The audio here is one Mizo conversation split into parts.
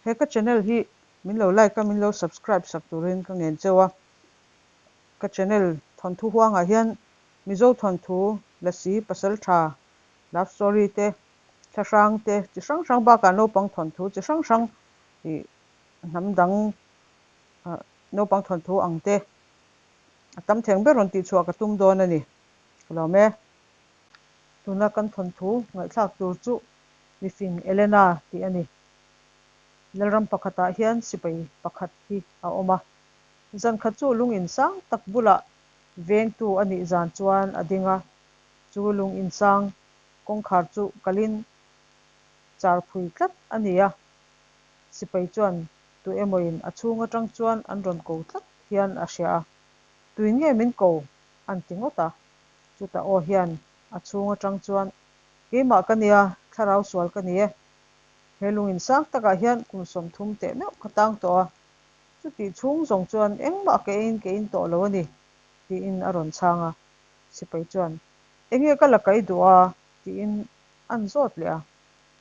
He ka channel hi min lo like a, min lo subscribe sak turin ka ngen cheu a. Ka channel thawnthu huangah hian Mizo thawnthu, Lasi, Pasaltha, Love story te, thlahrang te chi hrang hrang bakah naupang thawnthu chi hrang hrang ih hnam dang naupang thawnthu ang te a tam theng ber rawn tihchhuah ka tum dawn a ni. Ka lawm e. Tuna kan thawnthu ngaihthlak tur chu mifing Elena tih a ni. Lalram pakhatah hian sipai pakhat hi a awm a. Zan khat chu lung insang tak bulah vengtu a nih zan chuan a ding a. Chu lung insang kawngkhar chu kalin char phui tlat a ni a. Sipai chuan tu emawin a chhung atang chuan an rawn ko tlat hian a hria a. Tui nge min ko? an ti ngawt a. Chutah aw hian a chhung atang chuan, Keimah ka nia, thlarau sual ka ni e. He lung insang takah hian kum 30 teh meuh ka tang tawh a. Chutih chhung zawng chuan engmah ka eiin ka in tawh lo a ni, tiin a rawn chhang a. Sipai chuan, Enge ka la kai duh a? tiin an zawt leh a.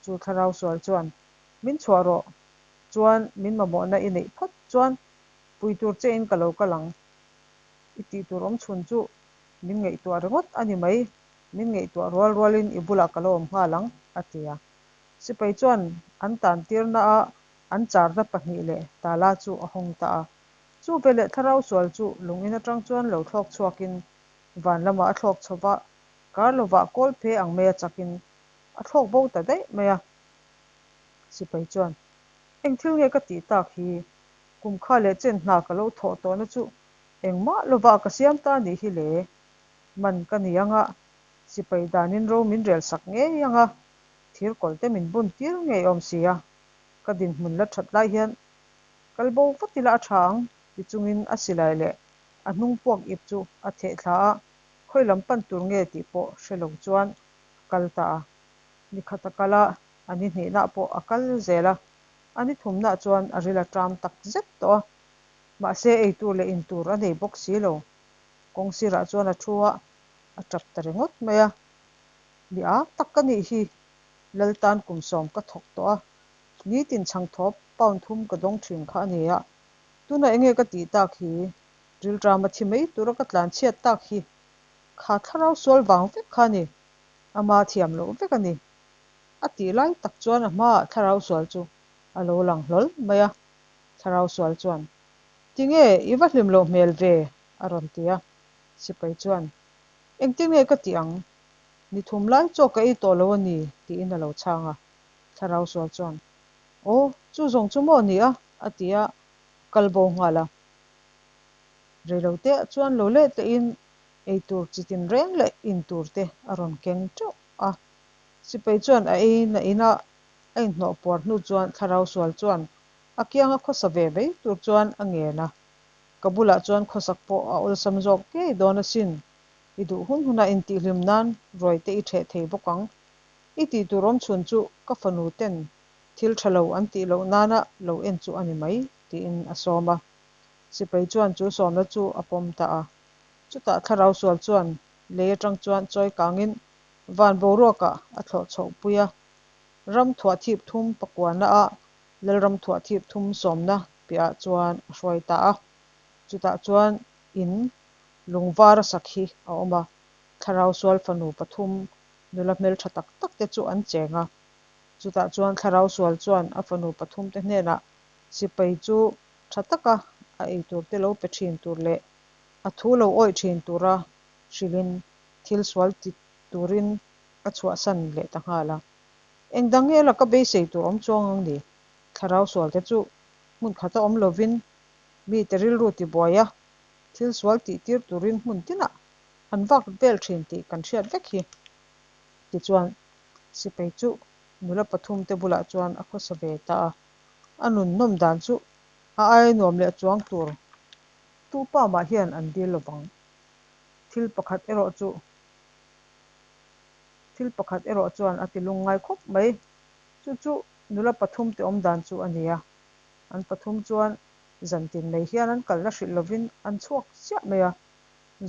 Chu thlarau sual chuan, Min chhuah rawh, chuan min mamawhna i neih phawt chuan pui tur chein ka lo kal ang. I tih tur awm chhun chu min ngaihtuah ringawt a ni mai, min ngaihtuah rual rualin i bulah ka lo awm nghal ang, a ti a. Sipai chuan an tan tirna a an charna pahnih leh tala chu a hawng ta a. Chu veleh thlarau sual chu lung in atang chuan lo thlawk chhuakin van lamah a thlawk chho va, kar lovah kawl phe ang maia chakin a thlawk bo ta daih mai a. Sipai chuan, Eng thil nge ka tih tak hi? Kum kha leh chen hna ka lo thawh tawhna chu engmah lovah ka siam ta nih hi le. Man ka ni anga, sipai danin ro min rel sak ngei anga, thir kawl te min bun tir ngei awm si a, ka dinhmun la that lai hian kal bo vat ila a tha ang ti chungin a silai leh a hnung puak ip chu a theh thla a, khawi lam pan tur nge tih pawh hre lo chuan a kal ta a. Ni khat a kal a, a ni hnihna pawh a kal zel a, a ni thumna chuan a ril a ṭam tak zet tawh a, mahse ei tur leh in tur a nei bawk si lo. Kawng sirah chuan a thu a, a ṭap ta ringawt mai a. Mi â tak ka nih hi, Lal tan kum 10 ka thawk tawh a, nitin chhang thawp pound thum ka dawng ṭhin kha a ni a, tunah enge ka tih tak hi, ril ṭam a thi mai tura ka tlan chhiat tak hi, kha thlarau sual vang vek kha a ni, ama thiam loh vek a ni. A tih lai tak chuan a hmaah thlarau sual chu a lo lang hlawl mai a. Thlarau sual chuan, Tinge, i va hlim loh hmel ve? a rawn ti a. Sipai chuan, Engtin nge ka tih ang? Ni thum lai chaw ka ei tawh lo a ni, tiin a lo chhang a. Thlarau sual chuan, Aw, chu zawng chu maw ni a? a ti a, kal bo nghal a. Reilote chuan lo let lehin ei tur chi tin reng leh in tur te a rawn keng teuh a. Sipai chuan a ei na ina a inhnawh puar hnu chuan thlarau sual chuan a kianga khawsa ve mai tur chuan a ngen a. Ka bulah chuan khawsak pawh a awlsam zawk ngei dawn asin. I duh hun huna intihhlim nan ruai te i ṭheh thei bawk ang. I tih tur awm chhun chu ka fanu ten thil ṭha lo an tih loh nana lo en chu a ni mai, tiin a sawm a. Sipai chuan chu sawmna chu a pawm ta a. Chutah thlarau sual chuan lei atang chuan chawi kangin van boruakah a thlawh chhoh pui a. Ram thuah thip thum pakuana ah Lalram thuah thip thum sawmna piahah chuan a hruai ta a. Chutah chuan in lungvar a sak hi a awm a, thlarau sual fanu pathum nula hmeltha tak tak te chu an cheng a. Chutah chuan thlarau sual chuan a fanu pathum te hnenah sipai chu tha taka a eitur te lo pe thin tur leh a thu lo awih thin tura hrilhin thil sual ti turin a chhuahsan leh ta nghal a. Eng dang nge la ka beisei tur awm chuang ang ni? Thlarau sual te chu hmun khata awm lovin mite rilru ti buai a, thil sual tih tir turin hmun tinah an vak vel thin tih kan hriat vek hi. Tichuan, sipai chu nula pathum te bulah chuan a khawsa ve ta a, a nun nawm dan chu a aia nuam leh chuang tur tu pa mah hian an dil lovang. Thil pakhat erawh chu Thil pakhat erawh chuan a ti lungngai khawp mai. Chu chu nula pathum te awm dan chu a ni a. An pathum chuan zan tin mai hian an kalna hrilh lovin an chhuak chiah mai a.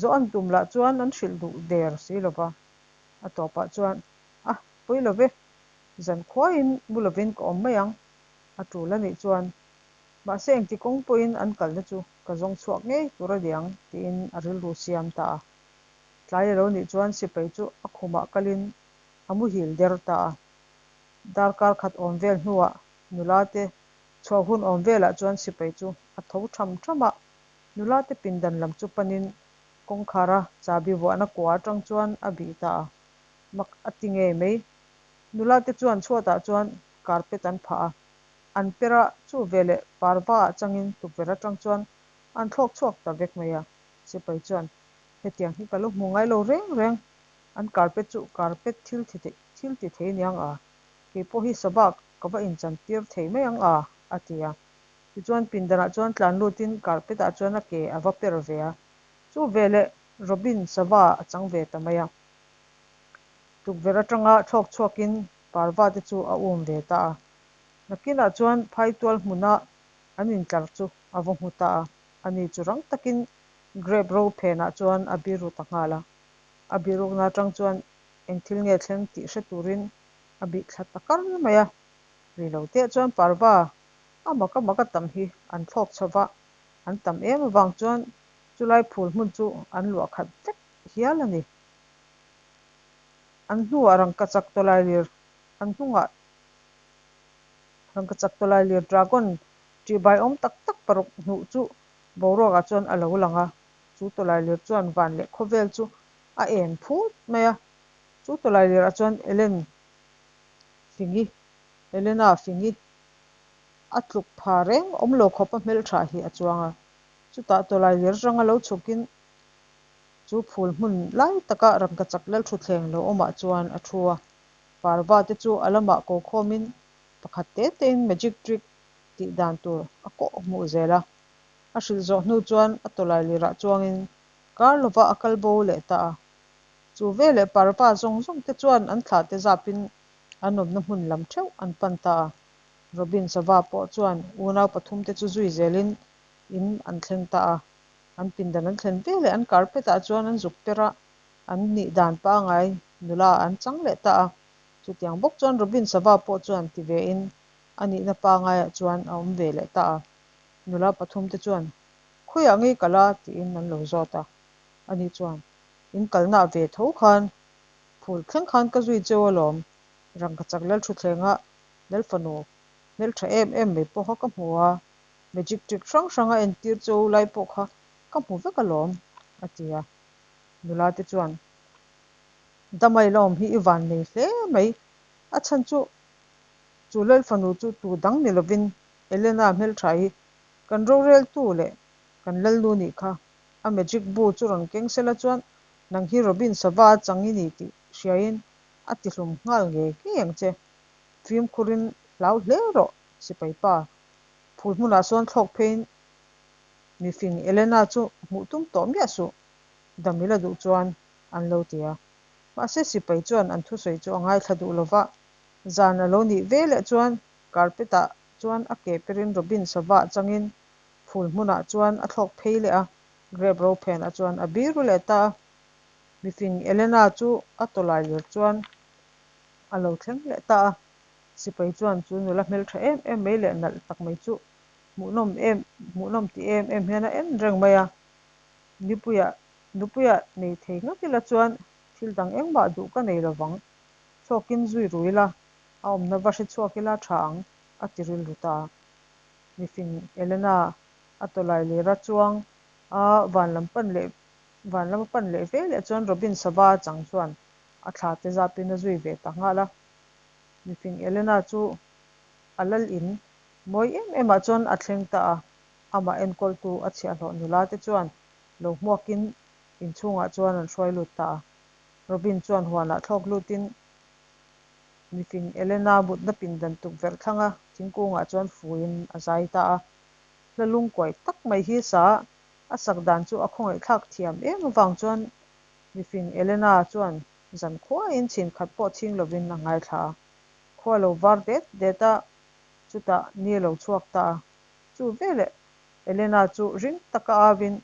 Zawh an tum lah chuan an hrilh duh der si lova. A tawpah chuan, A, pawi lo ve. Zan khuaiin mu lovin ka awm mai ang. A tul a nih chuan, mahse engti kawng pawhin an kalna chu ka zawng chhuak ngei tur a ni ang, tiin a rilru siam ta a. Tlai a lo nih chuan sipai chu a khumah kalin a muhil der ta a. Darkar khat awm vel hnuah nula te chhuah hun awm velah chuan sipai chu a tho tham tham a, nula te pindan lam chu panin kawngkhara chabi vuahna kua atang chuan a bih ta a. Mak a ti ngei mai. Nula te chuan chhuatah chuan carpet an phah a, an per a, chu veleh parva ah changin tukverh atang chuan an thlawk chhuak ta vek mai a. Sipai chuan, Hetiang hi ka lo hmu ngai lo reng reng, an carpet chu carpet thil thil ti thei aniang a, kei pawh hi sabak ka va inchan tir thei mai ang a, a ti a. Tichuan pindanah chuan tlan lutin carpet ah chuan a ke a va per ve a, chu veleh Robin sava a chang ve ta mai a. Tukverh atanga thlawk chhuakin parva te chu a um ve ta a. Nakinah chuan phaitual hmuna an intlar chu a va hmu ta a, ani chu rang takin grape ro phenah chuan a biru ta nghal a. A birukna atang chuan eng thil nge thleng tih hre turin a bih thla ta kar mai a. Ri lo teh chuan parva a mak a mak a tam hi an thlawk chho va, an tam em avang chuan chulai phul hmun chu an luah khat vek hial a ni. An hnuah rangkachak tawlailir an hnungah rangkachak tawlailir dragon ṭihbai awm tak tak paruk hnuh chu boruakah chuan a lo lang a, chu tawlailir chuan van leh khawvel chu a en phut mai a, chu tawlailirah chuan Ellen Fingi, Elena Fingi, a tluk pha reng awm lo khawpa hmelṭha hi a chuang a, chutah tawlailir atanga lo chhukin Chu phul hmun lai taka rangkachak lalthutthleng lo awmah chuan a thu a, parva te chu a lamah ko khawmin pakhat te tein magic trick tih dan tur a kawh hmuh zel a. A hrilh zawh hnu chuan a tawlai lirah chuangin kar lova a kal bo leh ta a. Chu veleh parva zawng zawng te chuan an thlah te zapin an awmna hmun lam theuh an pan ta a. Robin sava pawh chuan unau pathum te chu zui zelin in an thleng ta a. An pindan an thlen ve leh an carpet ah chuan an zuk per a, an nih dan pangai nula an chang leh ta a. Chutiang bawk chuan Robin sava pawh chuan ti ve in a nihna pangai ah chuan a awm ve leh ta a. Nula pathum te chuan, Khawiah ngei kal a? tiin an lo zawt a. Ani chuan, In kalna ve tho khan phul thleng khan ka zui cheu alawm, rangkachak lalthutthleng ah lalfanu hmeltha em em mai pawh kha ka hmu a, Magic trick hrang hrang a entir chu lai pawh kha ka hmu vek alawm, a ti a. Nula te chuan, Damai la awm hi i van nei hle mai, a chhan chu chu Lalfanu chu tu dang ni lovin Elena hmeltha hi kan roreltu leh kan lalnu nih kha, a magic bu chu rawn keng sela chuan nang hi Robin sava a chang i ni tih hriain a tihlum nghal ngei ngei ang che. Fimkhurin hlau hle rawh, sipai pa. Phul hmunah sawn thlawk pheiin mifing Elena chu hmuh tum tawh miah suh, Damila duh chuan an lo ti a. Mahse sipai chuan an thusawi chu a ngaithla duh lova, zan a lo nih ve leh chuan carpet ah chuan a ke perin Robin sava changin phul hmunah chuan a thlawk phei leh a, grape ro phenah chuan a biru leh ta a. Mifing Elena chu a tawlai lir chuan a lo thleng leh ta a. Sipai chuan chu nula hmeltha em em mai leh nalh tak mai chu hmuhnawm em hmuhnawm ti em em hian a en reng mai a. Nipuiah nupuiah nei thei ngawt ila chuan thil dang engmah duh ka nei lovang. Chhawkin zui ru ila, a awmna va hre chhuak ila tha ang, a ti rilru ta a. Mifing Elena a tawlai lira chuang a van lam pan leh van lama pan leh ve leh chuan Robin sava chang chuan a thla te zapin a zui ve ta nghal a. Mifing Elena chu a lal in mawi em em ah chuan a thleng ta a, amah enkawltu a chhiahhlawh nula te chuan lo hmuakin inchhungah chuan an hruai lut ta a. Robin chuan huanah thlawk lutin mifing Elena mutna pindan tukverh thlanga thingkungah chuan fuiin a zai ta a. Hla lungkuai tak mai hi sa a sak dan chu a khawngaihthlak thiam em avang chuan mifing Elena chuan Zan khuain chhin khat pawh chhing lovin a ngaithla a, khua lo var det det a, chutah ni a lo chhuak ta a. Chu veleh Elena chu ring taka avin,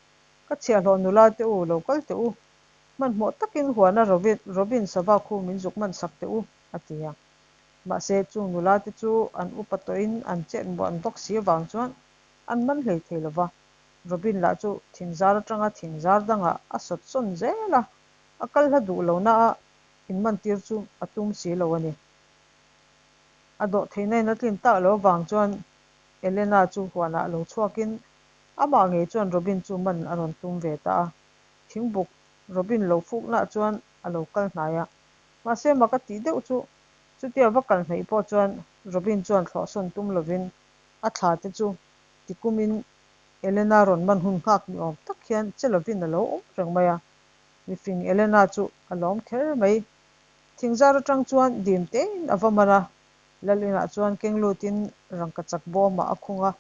Ka chhiahhlawh nula te u, lo kal teh u. Hmanhmawh takin huana Robin, Robin sava khu min zuk man sak teh u, a ti a. Mahse, chung nula te chu an upa tawhin an chet muan bawk si avang chuan an man hlei thei lo va. Robin lah chu thingzar atanga thingzar dangah a sawt sawn zel a, a kal hla duh lohna a inmantir chu a tum si lo a ni. A dawh theihna in a tlin tak loh avang chuan Elena chu huanah lo chhuakin amah ngei chuan Robin chu man a rawn tum ve ta a. Thingbuk Robin lo fuknaah chuan a lo kal hnai a, mahse mak a tih deuh chu chutia va kal hnaih pawh chuan Robin chuan thlawhsawn tum lovin a thla te chu tikumin Elena rawn man hun nghak ni awm tak hian che lovin a lo awm reng mai a. Mifing Elena chu a lawm kher mai. Thingzar atang chuan dim tein a va man a, Lal inah chuan keng lutin rangkachak bawmah a khung a,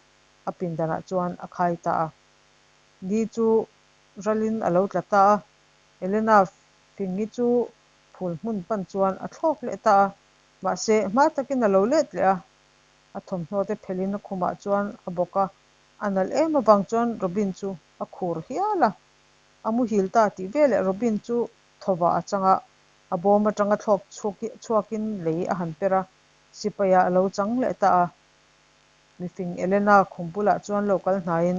a pindanah chuan a khai ta a. Ni chu ralin a lo tla ta a, Elena fingi chu phul hmun pan chuan a thlawk leh ta a, mahse hma takin a lo let leh a, a thawmhnaw te phelhin a khumah chuan a bawk a, a nalh em avang chuan Robin chu a khur hial a, a muhil ta tih veleh Robin chu thawvah a chang a, a bawm atanga thlawk chhuakin lei a han per a, sipaiah a lo chang leh ta a. Mifing Elena khum bulah chuan lo kal hnaiin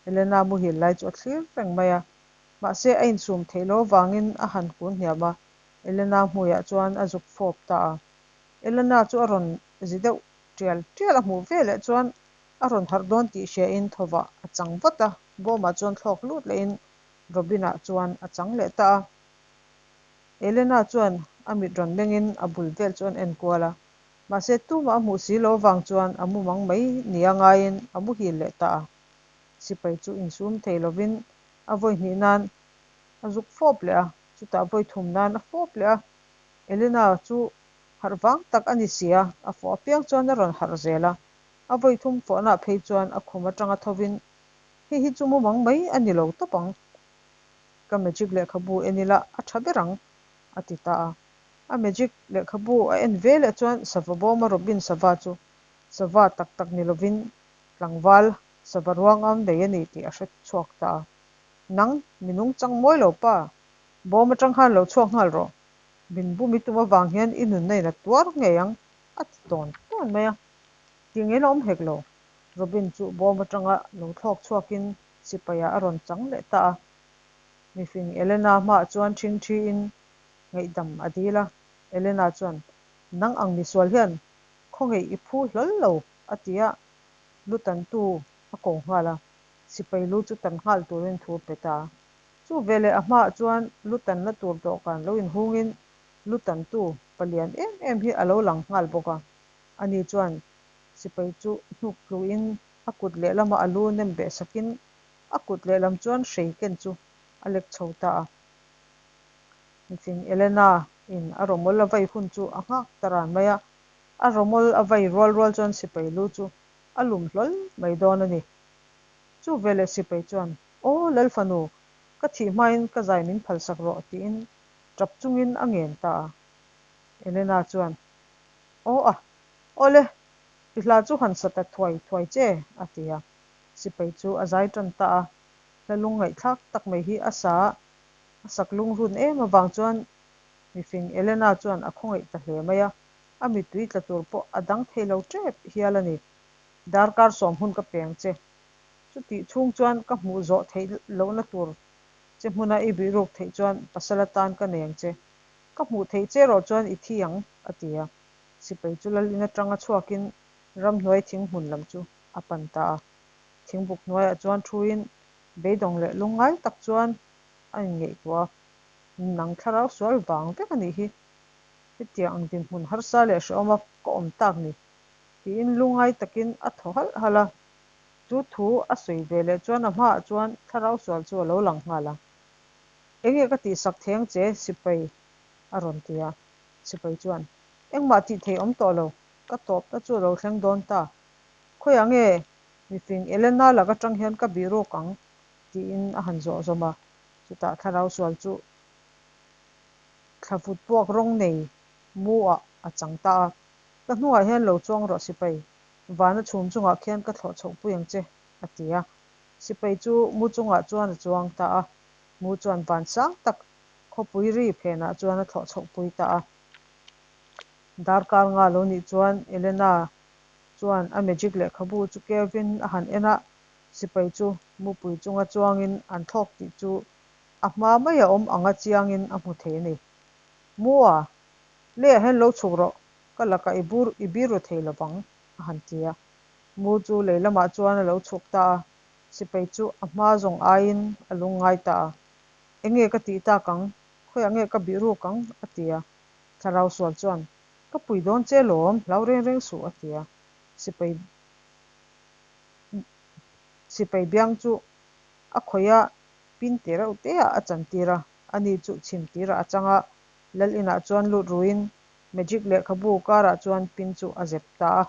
Elena muhil lai chu a thlir reng mai a, mahse a insum theih lo avangin a han kun hniam a, Elena hmuiah chuan a zuk fawp ta a. Elena chu a rawn zi deuh tial tial a hmuh veleh chuan a rawn harh dawn tih hriain thawvah a chang vat a, bawmah chuan thlawk lut lehin Robin-ah chuan a chang leh ta a. Elena chuan a mit rawn mengin a bul vel chu an en kual a, mahse tumah a hmuh si lo avang chuan a mumang mai nia ngaiin a muhil leh ta a. Sipai chu insum thei lovin a vawi hnih nan a zuk fawp leh a, chutah vawi thum nan a fawp leh a. Elena chu harh vang tak a ni si a, a fawh apiang chuan a rawn harh zel a. A vawi thum fawhnaah phei chuan a khum atanga thovin, Hei hi chu mumang mai a ni lo tawp ang. Ka magic lehkhabu en ila a tha ber ang, a ti ta a. A magic lehkhabu a en ve leh chuan sava bawma Robin sava chu sava tak tak ni lovin tlangval sava ruangam nei a ni tih a hre chhuak ta a. Nang, mi nungchang mawi lo pa, bawm atang khan lo chhuak nghal rawh. Min bum i tum avang hian i nunna in a tuar ngei ang, a ti tawn tawn mai a. Ti ngei la awm hek lo. Robin chu bawm atanga lo thlawk chhuakin sipaiah a rawn chang leh ta a. Mifing Elena hmaah chuan ṭhingṭhiin ngaihdam a dil a. Elena chuan, Nang ang misual hian khawngeih i phu hlawl lo, a ti a, lu tantu a ko nghal a. Sipai lu chu tan nghal turin thu a pe ta a. Chu veleh a hmaah chuan lu tanna tur dawhkan lo inhungin lu tantu palian em em hi a lo lang nghal bawk a. Ani chuan sipai chu hnuk tluin a kut lehlama a lu nem beh sakin a kut lehlam chuan hrei ken chu a lek chho ta a. Mifing Elena in a rawmawl a vai hun chu a nghak ta ran mai a, a rawmawl a vai rual rual chuan sipai lu chu a lum hlawl mai dawn a ni. Chu veleh sipai chuan, Aw Lalfanu, ka thih hmain ka zai min phalsak rawh tiin tap chungin a ngen ta a. Elena chuan, Aw a, awle, i hla chu han sa ta thuai thuai che, a ti a. Sipai chu a zai tan ta a, hla lung ngaihthlak tak mai hi a sa a, a sak lungrun em avang chuan mifing Elena chuan a khawngaih ta hle mai a, a mittui tla tur pawh a dang thei lo tep hial a ni. Darkar sawm hun ka peng che. Chutih chhung chuan ka hmuh zawh theih lohna tur che hmuna i bihruk theih chuan pasal atan ka nei ang che. Ka hmuh theih che erawh chuan i thi ang, a ti a. Sipai chu lal in atanga chhuakin ramhnuai thing hmun lam chu a pan ta a. Thingbuk hnuaiah chuan thuin beidawng leh lungngai tak chuan a inngaihtuah a, Nang thlarau sual vang vek a nih hi, hetiang ang dinhmun harsa leh hrehawma ka awm tak ni, tiin lungngai takin a thaw halh halh a. Chu thu a sawi ve leh chuan a hmaah chuan thlarau sual chu a lo lang nghal a. Enge ka tihsak thei ang che sipai a rawn ti a. Sipai chuan, Engmah tih thei awm tawh lo, ka tawpna chu a lo thleng dawn ta. Khawiah nge mifing Elena lak atang hian ka bih ruk ang? tiin a han zawh zawm a. Chutah thlarau sual chu thlavut puak rawng nei mu ah a chang ta a. Ka hnungah hian lo chuang rawh sipai, vana chhum chungah khian ka thlawh chhoh pui ang che, a ti a. Sipai chu mu chungah chuan a chuang ta a. Mu chuan van sang tak khawpui ri phenah chuan a thlawh chhoh pui ta a. Darkar nga lo nih chuan Elena chuan a magic lehkhabu chu keuvin a han en a, sipai chu mupui chunga chuangin an thlawk tih chu a hma maia awm anga chiangin a hmu thei a ni. Mua, leiah hian lo chhuk rawh, ka lakah i bur i biru thei lovang, a han ti a. Mu chu lei lamah chuan a lo chhuk ta a, sipai chu a hma zawng aiin a lungngai ta a. Enge ka tih tak ang? Khawiah nge ka bih ruk ang? a ti a. Thlarau sual chuan, Ka pui dawn che lawm, hlau reng reng suh, a ti a. Sipai sipai biang chu a khawih a, pin te reuh te ah a chantir a, ani chu chhim tirah a chang a, Lal inah chuan lut ruin magic lehkhabu karah chuan pin chu a zep ta a.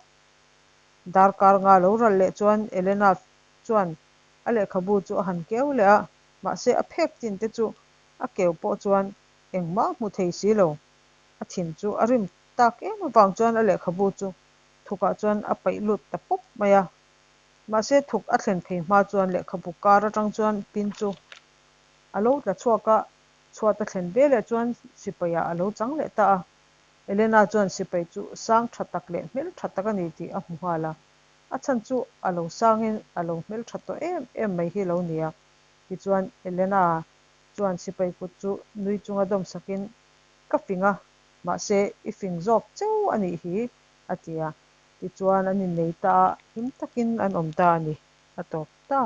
Darkar nga lo ral leh chuan Elena chuan a lehkhabu chu a han keu leh a, mahse a phek tin te chu a keu pawh chuan engmah a hmu thei si lo. A thin chu a rim tak em avang chuan a lehkhabu chu thukah chuan a paih lut ta pawp mai a. Mahse thuk a thlen phei hma chuan lehkhabu kar atang chuan pin chu a lo tla chhuak a, chhuat a thlen ve leh chuan sipaiah a lo chang leh ta a. Elena chuan sipai chu sang tha tak leh hmel tha tak a ni tih a hmu nghal a. A chhan chu a lo sangin a lo hmel tha tawh em em mai hi lo ni a. Tichuan Elena chuan sipai kut chu nui chunga dawm sakin, Ka fing a, mahse i fing zawk cheu a nih hi, a ti a. Tichuan an innei ta a, him takin an awm ta a ni, a tawp ta.